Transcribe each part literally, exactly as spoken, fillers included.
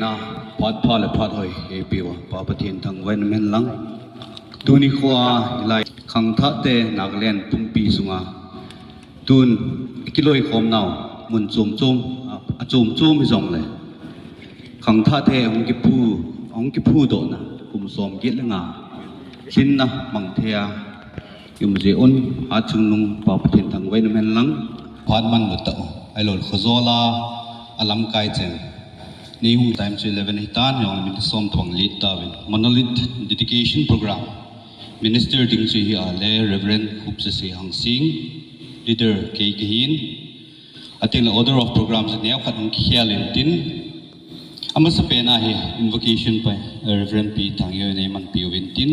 Na, phat pha le phat hoi, eipeuva, Pa Pathen thangvahna um hen lang. Tuni khoa, hilai, khangthah te, Nagaland pumpi sunga. Tun, kiloikhom nau, mun chom chom, a, a chom chom hijongle. Khangthah te, hung kiphu, hung kiphudohna, kum som get le nga. Lhinna, mang thei a. Kium jeh un, a chungnung Pa Pathen thangvahna um hen lang, phat man lut tau. Ahilou le Khojol a, a lamkai cheng. Neihung time chu eleven hitan, hijongle minute som tobang late tauvin. Monolith dedication program. Minister ding chu hi a le Reverend Khupjasei Hangsing, leader kei kahin. Ateng le order of program chu neokhat hung kikhel intin. Amasapen a hi invocation pa, eh, Reverend Pi Thangeo in eimanpi uvin tin.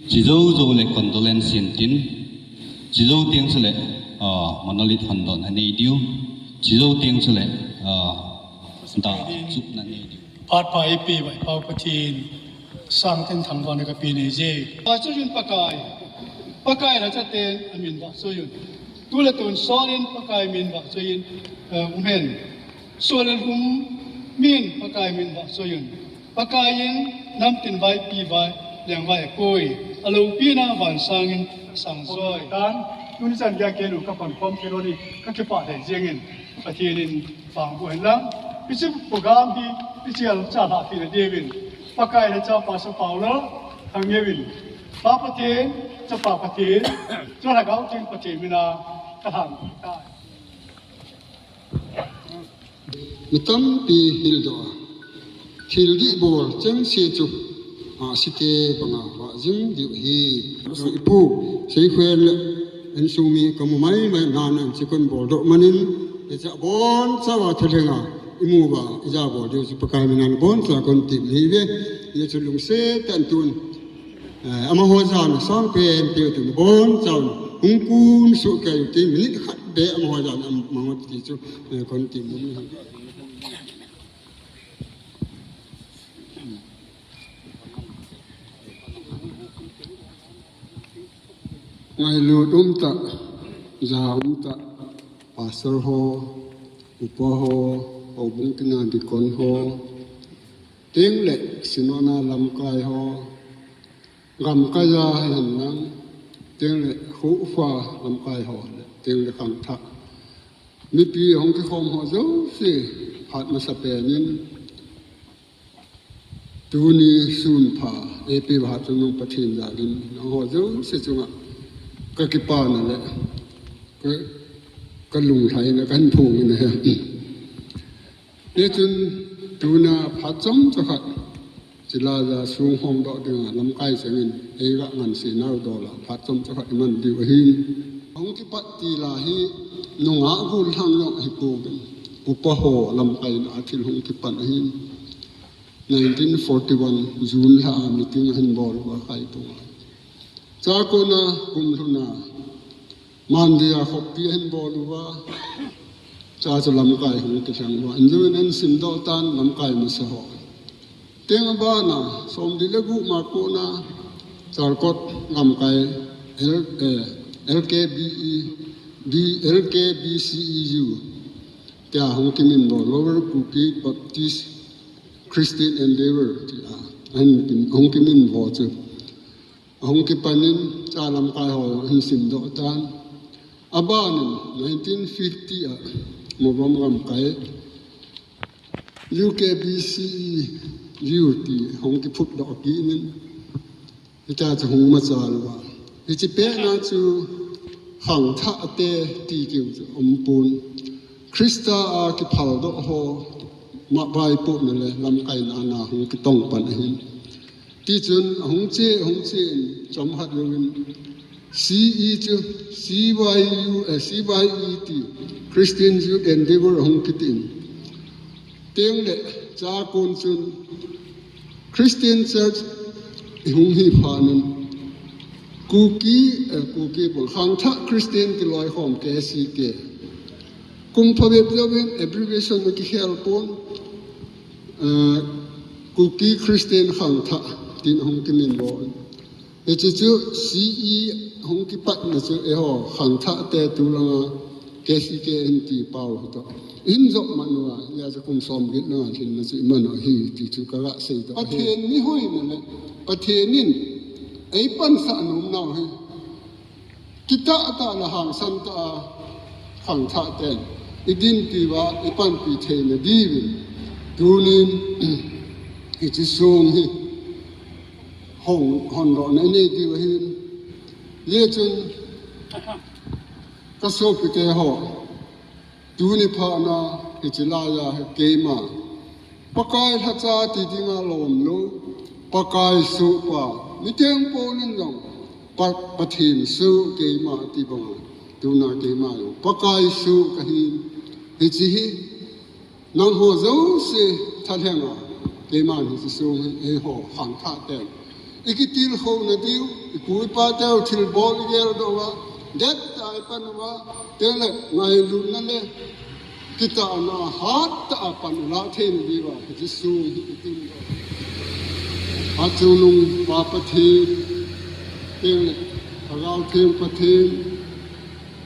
Chujou jou le condolence intin. Chujou teng chule, ah, monolith hondohna nei diu. Chujou teng chule, ah, da chupna nei diu. Phat pha eipeuva, Pa Pathen sangtah in thangvahna kapeh nahi e. Vahchoi un Pakai. Pakai lhachaten amin vahchoi un. Tu le tun solin Pakai min vahchoiyin, eh, um hen. Sol le lhum min Pakai min vahchoiyin. Pakai in namtin vaipi vai, lengvai akoi. Aloupina van sangin asang joi. Tan, tuni chan geiya kei lung kapan khom thei lou ding, kakipah lheh jengin. Pathen in pang boh hen lang. Hiche program hi, hiche a lhacha lhahpeh na diuvin. Pakai le Chapa Sappao le, Thangeo in. Pa Pathen, Chapa Pathen, Chonlhagao Theng Pathen mina, kalhan tai. Mi tampi hildoh a, thil dih bol chengse chu, a, site banga vah jing diu ahi. Ipu Seikhel le insung mi kamu maimai nan an chi kon boldoh manin, hiche a bonchauva thalhenga imu uva, ija bol diu chu Pakai mina bonchauva kon tep nahi uve. Hichu lungset tah in tun. Eh, amaho jana sangpen peutu nabonchauvin hung kun soh kei utin, minute khat beh amaho jana amang uti chu, eh, kon tep nom e. Ngailut umtah, ja umtah, pastor ho, upa ho, houbung tina deacon ho, teng le synod a lamkai ho, gamkai a hihen lang, teng le hufa lamkai ho, teng le khangthah. Mipi hung kikhom ho jouse, phat masapen in, tuni sunpha, eipeuva chungnung Pathen jalin, nangho jouse chunga kakipana le ka, kalunglhaina kahin phongin ahi. Hichun tuna phat chomcha khat, chule ja sung hongdoh dinga lamkai chengin, eiga ngansena u dola, phat chomcha khat iman diu ahin. Hung kipat tila hi, nungah gollhang jong ahipouvin. Upa ho lamkaina a thil hung kipan ahin. Nineteen forty-one June lha a meeting ahin bol uva Khaitonga. Chua kona kum lhuna Monday a khoppi ahin bol uva. Chua chu lamkai hung kilheng uva. Injun ahin simdoh tan lamkai masa ho. Teng abana, somli le gup ma kona, Chalkot lamkai L, eh, L K B E, B, L K B C E U. Tia hung kiminvo, Lower Kuki Baptist Christian Endeavour, tia, ahin, hung kiminvo chu. Ahung kipanin, chua lamkai ho ahin simdoh tan. Abanin, nineteen fifty a, Morom lamkai, U K B C E U ti hung kiphutdoh kit in. Hitia chu hung machal uva. Hiche pet na chu khangthah te ti keu chu umpon. Christa a kiphaldoh ho mavaipohna le lamkaina a hung kitong pan ahin. Tichun ahung che, ahung che in chomkhat jouvin C E chu C Y U, eh, C Y E ti Christian Youth Endeavour ahung kitin. Teng le chua kon chun Christian Church ihung hi phat in Kuki, eh, Kuki pon Khangthah Christian Kiloikhom K C K. Kum phabep jouvin abbreviation akikhel pon, eh, Kuki Christian Khangthah tin ahung kiminvo. Hiche chu C E hung kipatna chu eiho khangthah te tulanga K C K N T pau hi to. In jop man uva, ya ja kum som get na lhin na chi man u hi ti chu ka ga sei to. Pathen mihoina le, Pathen in ei pansah nom nau hi. Kitah tah le hangsan tah a khangthah ten i dinpi uva, i panpi theina diuvin tunin hiche song hi hon, hondohna i nei diu ahin. Hijeh chun ka sopite ho, tuni phat na hiche laiya hi keima Pakai lhacha ti dinga lom lou, Pakai sohpa, miteng pon in jong, Pa, Pathen soh keima ti banga, tuna keima jong Pakai soh kahi. Hiche hi nangho jouse thalhenga, keiman hiche song hi eiho khangthah ten i kitilkhouna diu, i pu i pa teu thilbol i geldoh uva, det tah a i pan uva, tengle ngailutna le kitahna hat tah a pan i lah theina diuva hiche song hi i tin. Hatchungnung Pa Pathen, tengle Lhagao Theng Pathen,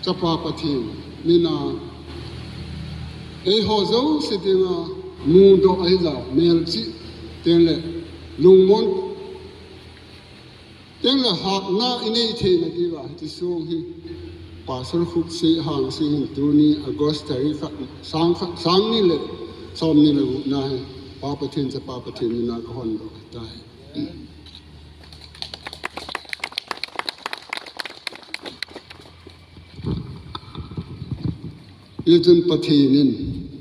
Chapa Pathen mina eiho jouse dinga mudoh ahilou, melchih, tengle lungmon, tengle hatna i nei theina diuva hiche song hi Pastor Khupsei Hangsing hin tuni August tarik khat, sang khat, sang ni le som ni le gup na hi Pa Pathen, Chapa Pathen mina ka hondoh tai. Hichun Pathen in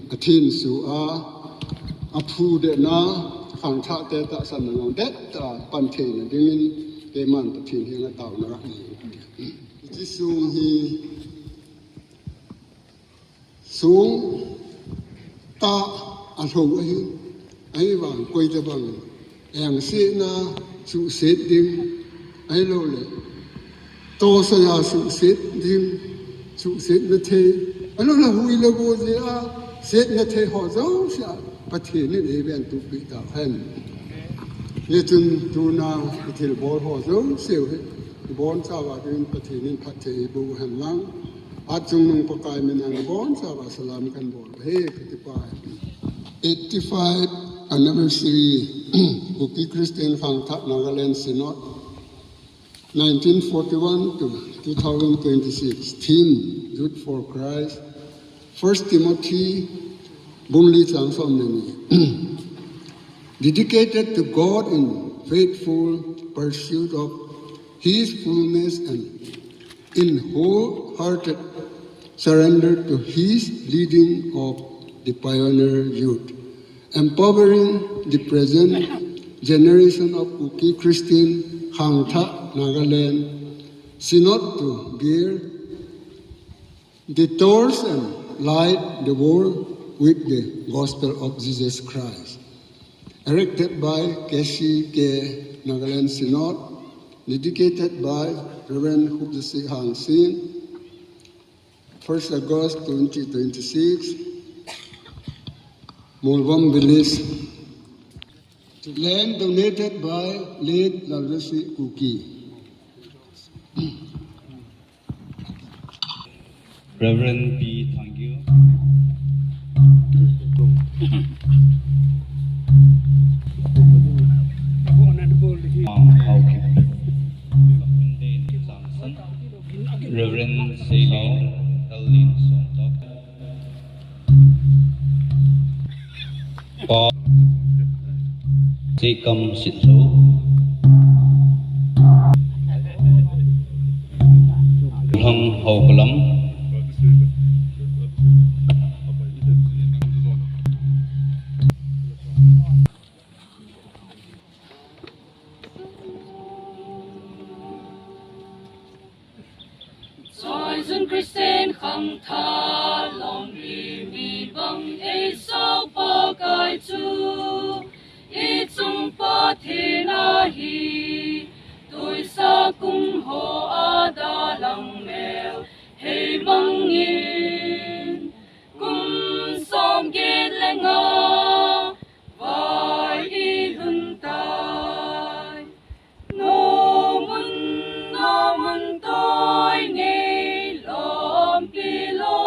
athenso a, aphudehna, khangthahte tahsanna jong det tah a pan theina dingin keiman Pathen henga taona kanei. Hiche song hi song tah a lhou ahi, ahivang koi tabang engsetna suhset ding, ahilouleh tosaiya suhset ding, suhsetna thei, ahilouleh hui le go jeh a setna thei ho jouse a Pathen in eiventup peh tauhen. Hichun tuna i thilbol ho jouse u hi i bonchauva dingin Pathen in phatthei eiboh uhen lang, Hatchungnung Pakai mina i bonchauva salam kahin bol uve, kati pai. Eighty-five anniversary Kuki Christian Khangthah Nagaland Synod, nineteen forty-one to two thousand twenty-six. Theme: Youth for Christ. First Timothy bung li chang som le ni. Dedicated to God in faithful pursuit of His fullness and in wholehearted surrender to His leading of the pioneer youth, empowering the present generation of Kuki Christian Khangthah Nagaland Synod to bear the torch and light the world with the gospel of Jesus Christ. Erected by K C K Nagaland Synod, dedicated by Reverend Khupjasi Hangsing, first August twenty twenty-six, Molvom Village. Land donated by late Laljasi Kuki. Reverend P Thangil. Reverend Seilin Kalin Songtok. Pa Sikam Sitlo. Hang Haukalam. Choisun Christian khangthah lom mi bang ei sao Pakai chu i chung Pathen ahi, tuisa kum ho a dalang mel hei mangin, kum som get le nga vai i lhun tai. Nomun, nomun toi ngei lom pi lo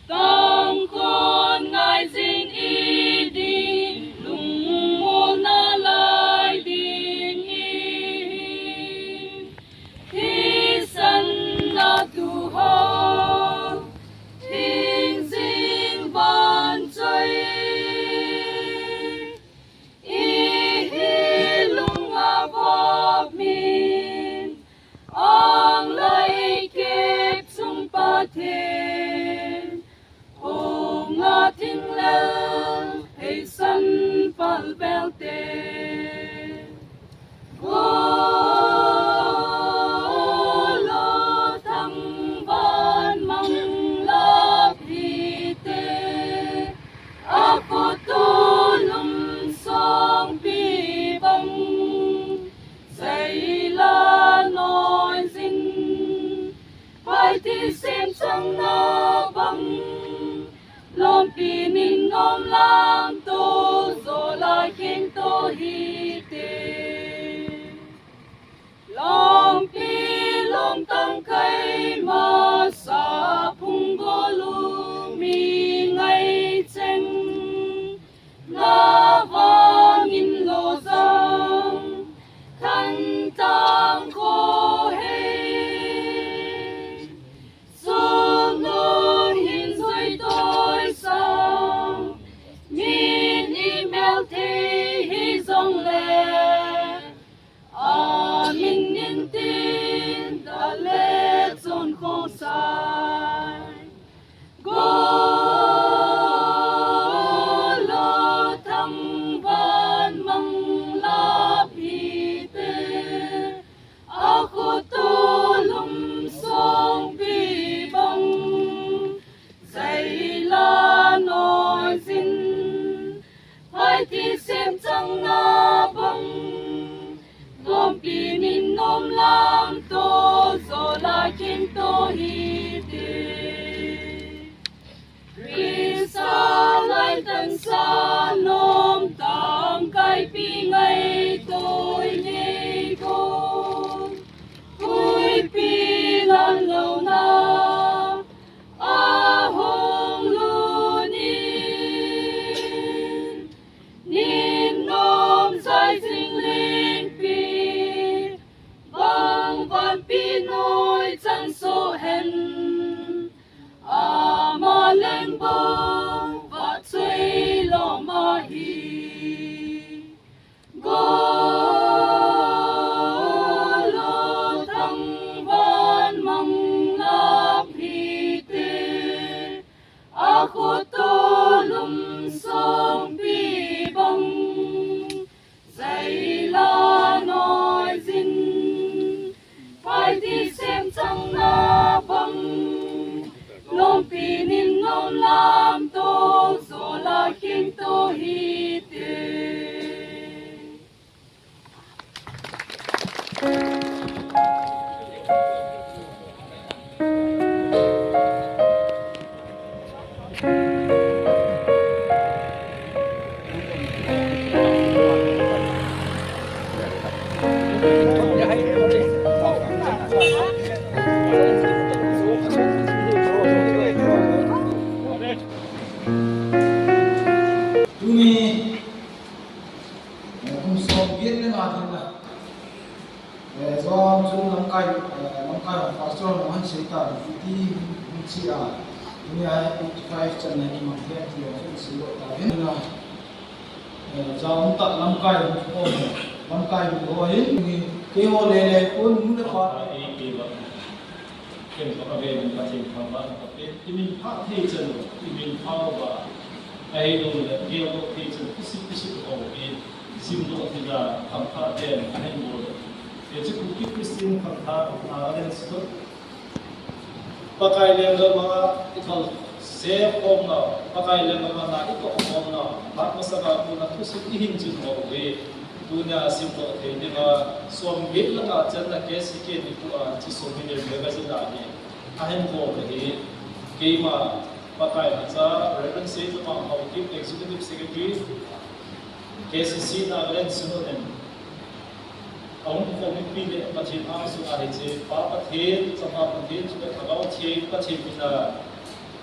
Tangkon ngai jing i ding, lungmolna lai ding i hi. Thisan na tu ho, thing jing van choi. I hi lung a vop min, ang lai kep chung Pathen, hung a thing lel, hei san pal bel te. Golo thangvan mang lap hi te, a khutu lum song pi bang, sei la noi zin, pai ti sem chang na bang, lompi nin nom lam to, zo la kheng to hi te. Lompi lom tang kai masa phung golu mi ngai cheng, na vang in lo zang, than tang ko he. Sung nung hin zui toi sang, min i mel thei hi zong le, a min in tin da le chun khong sai. Golo thangvan mang lap hi te, a khutu lum song pi bang, sei la noi zin, pai ti sem chang na bang, lompi nin nom lam to, zo la kheng to hi te. Krista lai tan sa nom tang kai pi ngai toi nei ko, hui pi lan lo na, a hong lu nin, nin nom zai zing ling pi, bang van pi noi chan so hen, ama leng bang va chui lo ma hi. Golo thangvan mang lap hi te, a khutu lum song pi bang, sei la noi zin, pai ti sem chang na bang, lompi nin nom lam to, zo la kheng to hi te. Tuni, eh, kum som get le nga ding la. Eh, John chu lamkai, eh, lamkai hon pastor hon han sei ta, ti hung chi a. Tuni a eighty five chan na kimang thei ti hung sei lo ta. Hin na, eh, John ta lamkai hon ko, lamkai hon ko hin, ni keiho le le, kon nu le pa. Ken pa ka ve min Pathen thangvah ka pe, i min pha thei chan, i min pha uva. Ahilou le, gel doh thei chan, kisik kisik ho hi, sim doh thei a, khangthah ten, ahin bol. Hiche Kuki Christian khangthah, a, alen si doh. Pakai lenggam a, i thal se khom na, Pakai lenggam a na, i toh khom na, phat masanga kona thusim i hin chin ho hi. Tunia simdoh thei dinga, som get langa channa K C K nikho a, hiche Souvenir Magazine a hi ahin bol ahi. Keima Pakai hacha, Reverend Seithamang Haokip, Executive Secretary, K C C Nagaland Synod in A hung khom mipi le Pathen angsunga hiche Pa Pathen, Chapa Pathen, chule Lhagao Theng Pathen mina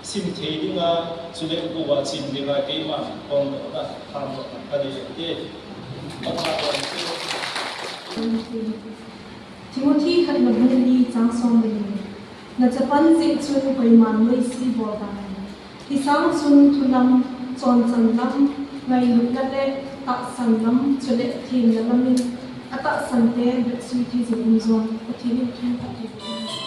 sim thei dinga, chule gou a chim dinga keiman phongdohna, thamdohna kanei e. Pathen Timothy khatna bung li chang som le li. Na chapang jeh chun koiman noise bol dan. Hisang chun thulam, chonchan lam, ngailutna le tahsan lam, chule themna lamin atahsan te betsui thei jing um jon, Pathen in thupha phatthei boh hen.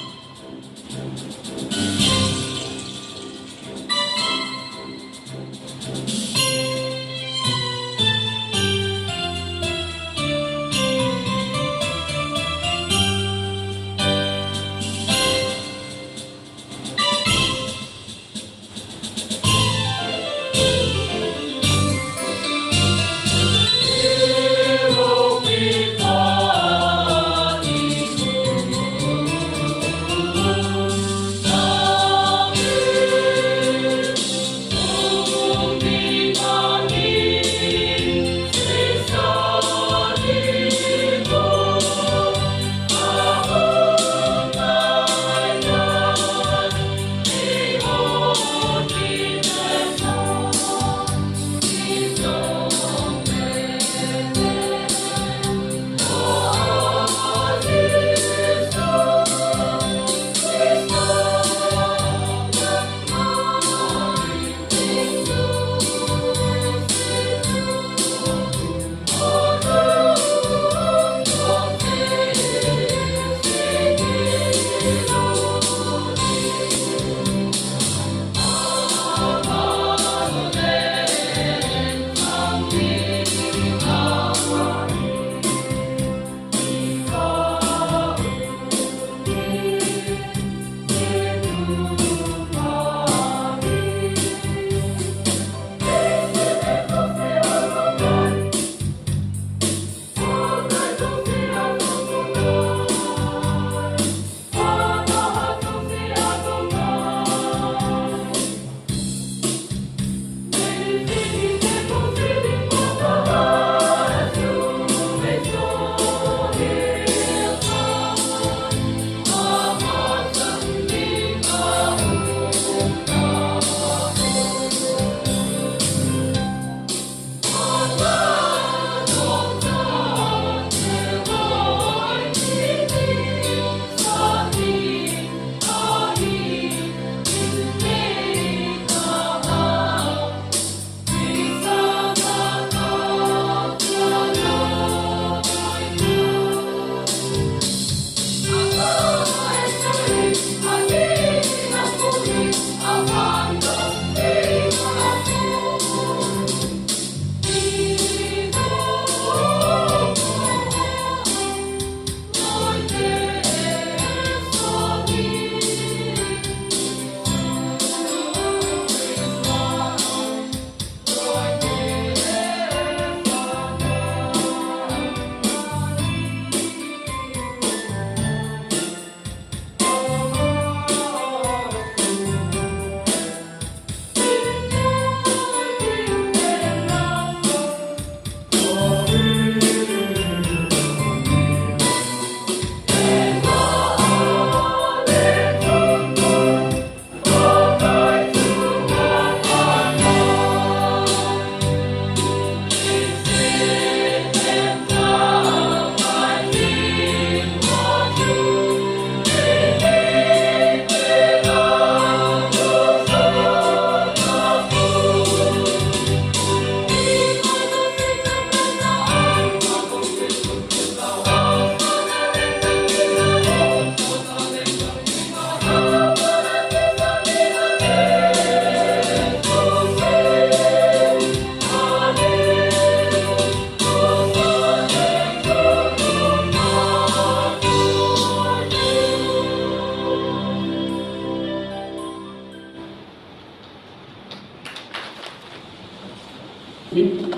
Min,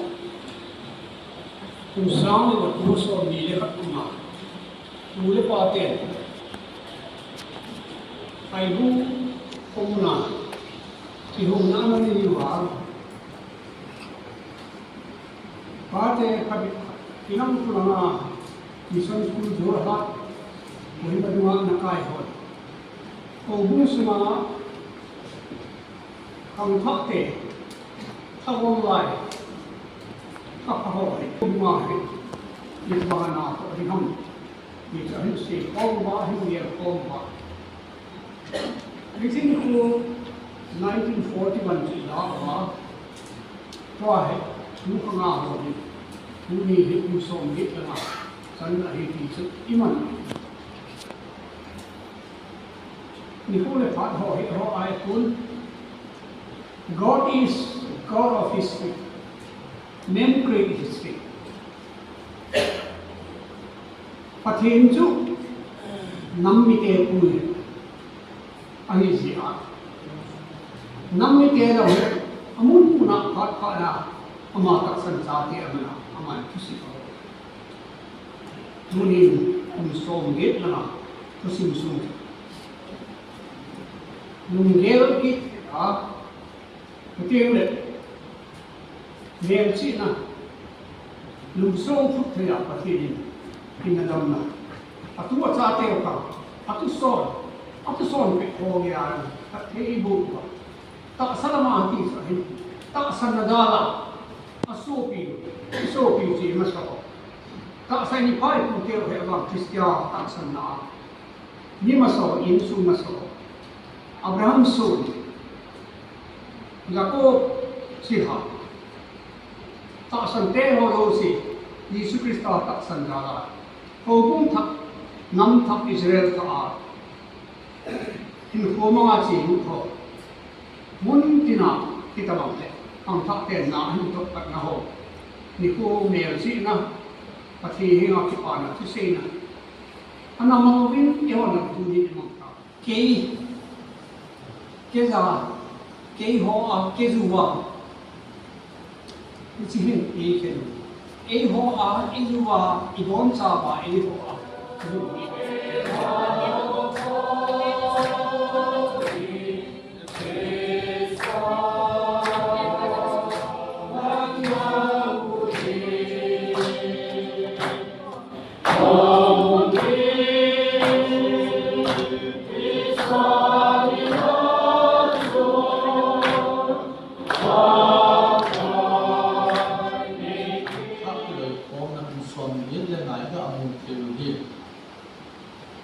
kum sang le kum som ni le khat kum a, nu le pa te, ai bu, kum na, ti hu na na ni wa, pa te khat, ti nam kum na, Mission School Jorhat, Kohima dunga ana kai ho. Houbung sunga khangthah te, thavom lai, kapha ho hi, Kohima hi, ibana ho hi ham, ni cha hin sei khom uva, hin gel khom uva. Hiche nikho nineteen forty-one chu ilah uva, tua hi, tu khanga ho hi, tuni hi kum somget langa chan ahi ti chu iman. Nikho le phat ho hi ho ai pun. God is God of history. Men create history. Pathen chu nam mite pu ahi jeh a, nam mite jong hi amun puna phat phat a ama tahsan chate aman a, aman thusim a. Tunin kum somget langa thusim sung lunggel kit a, Pathen le melchihna, lungsong phut thei a Pathen in, ina damna, atu achate u kha, atu son, atu son peh ho gei a, Pathen in bu uva. Tahsa lama ati sa hin, tahsanna jal a, asopi, isopi chu imasa ho. Tahsa in ipa ipu teu hi avang Christian tahsanna a. Ni masa ho, insung masa ho. Abraham son, Jacob chilhah, tahsan te ho jouse, Jesu Christa tahsan jal a, houbung thah, nam thah Israel thah a, hinkho manga chelut ho, mun tina kitobang le, khangthah tenna hin topatna ho, nikho melchihna, Pathen henga kipana thuseina, ana mang uvin, eiho jong tuni imang ta. Kei, keija, keiho a, keiju a. Hiche hin eikhen. Eiho a, eiju a, ibonchauva, eiho a.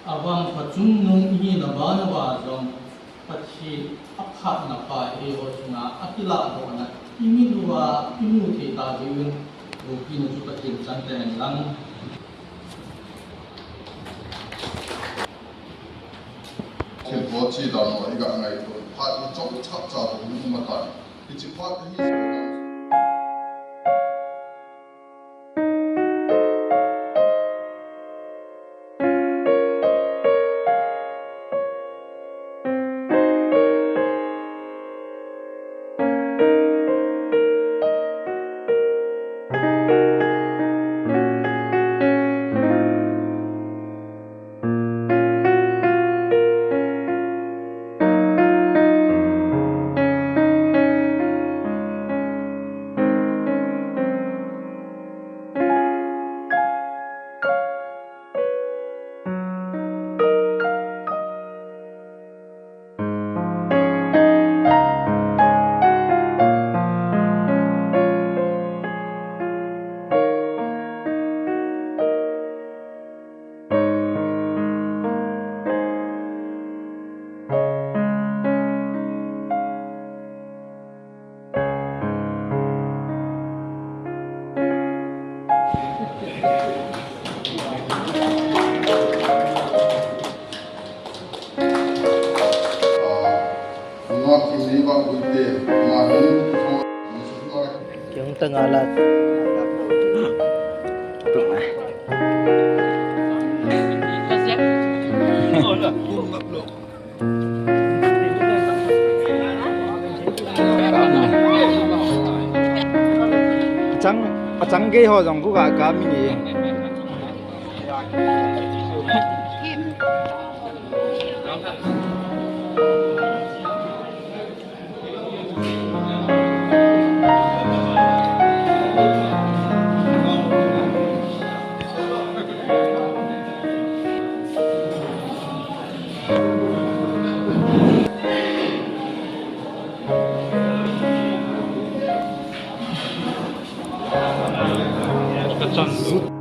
Avangpha chungnung ihina banah jong Pathen aphatna pa eiho chunga akiladohna imit uva imu thei tauva, gopina chu Pathen chang tahen lang. Thilpha chi dan ho iga ngaito, phat hi chomcha cha bou um tan. Hiche phat hi Kiung ta nga la. Tuk mai. Achang, achang gei ho jong khu ga ka mi ni. Chan.